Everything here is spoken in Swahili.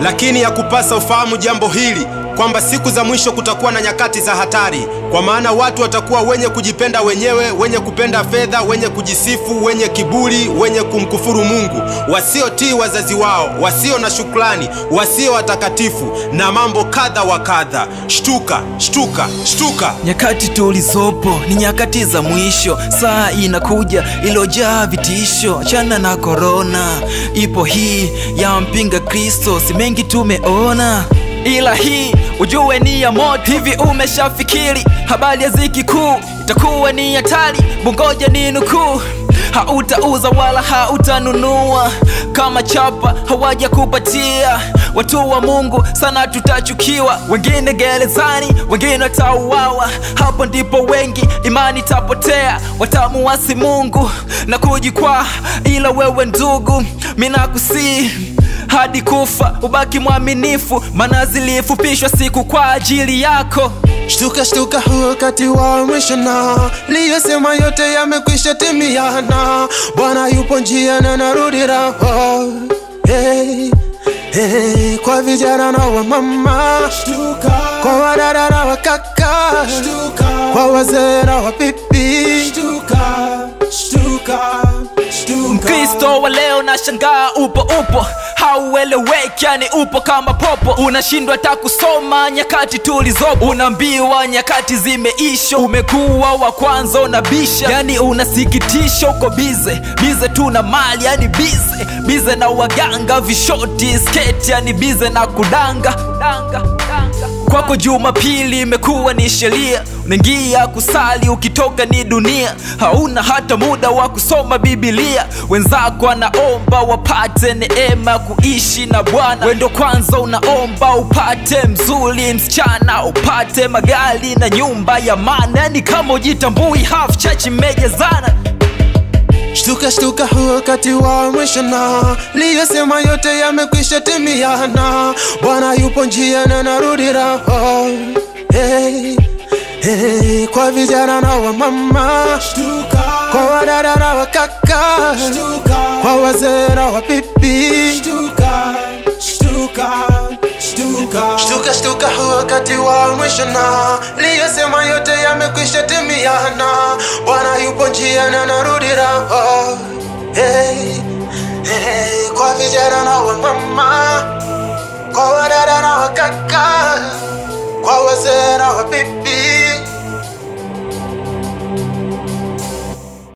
Lakini yakupasa ufahamu jambo hili, kwamba siku za mwisho kutakuwa na nyakati za hatari. Kwa maana watu watakuwa wenye kujipenda wenyewe, wenye kupenda fedha, wenye kujisifu, wenye kiburi, wenye kumkufuru Mungu, wasiotii wazazi wao, wasio na shukrani, wasio watakatifu, na mambo kadha wa kadha. Shtuka, shtuka, shtuka. Nyakati tulizopo ni nyakati za mwisho. Saa inakuja ilojaa vitisho. Achana na korona, ipo hii ya mpinga Kristo. Si mengi tumeona, ila hii ujue ni ya moto. Hivi umeshafikiri habari ya ziki kuu itakuwa ni hatari? Bungoja ni nukuu, hautauza wala hautanunua. Kama chapa hawaja kupatia, watu wa Mungu sana tutachukiwa. Wengine gerezani, wengine watauawa. Hapo ndipo wengi imani tapotea, watamuasi Mungu na kujikwaa. Ila wewe ndugu, mimi nakusihi hadi kufa ubaki mwaminifu, maana zilifupishwa siku kwa ajili yako. Shtuka, shtuka, wakati wa mwisho na liyosema yote yamekwisha timiana. Bwana yupo njia na narudi roho. Hey, hey, kwa vijana na wamama, shtuka. Kwa wadada na wakaka, shtuka. Kwa wazee na wapipi, shtuka, shtuka, shtuka. Mkristo wa leo nashangaa upo upo, haueleweki, yani upo kama popo. Unashindwa hata kusoma nyakati tulizopo, unaambiwa nyakati zimeisha. Umekuwa wa kwanza unabisha, yani unasikitisha. Uko bize bize tu na mali, yani bize bize na waganga, vishoti sketi, yani bize na kudanga danga, danga. Kwako Jumapili imekuwa ni sheria, unaingia kusali ukitoka ni dunia. Hauna hata muda wa kusoma Biblia. Wenzako wanaomba wapate neema kuishi na Bwana, wewe ndo kwanza unaomba upate mzuri msichana, upate magari na nyumba ya maana. Yani kama ujitambui, half church imejazana. Shtuka, shtuka, wakati wa mwisho na liyosema yote yamekwisha timiana. Bwana yupo njia na narudi roho. Hey, hey, kwa vijana na wamama, shtuka. Kwa wadada na wakaka, shtuka. Kwa wazee na wapipi, shtuka, shtuka, shtuka. Shtuka, shtuka, wakati wa mwisho na liyosema yote yamekwisha timiana. Bwana yupo njia na narudi roho. Hey, hey, kwa vijana na wamama, kwa wadada na wakaka, kwa wazee na wapipi.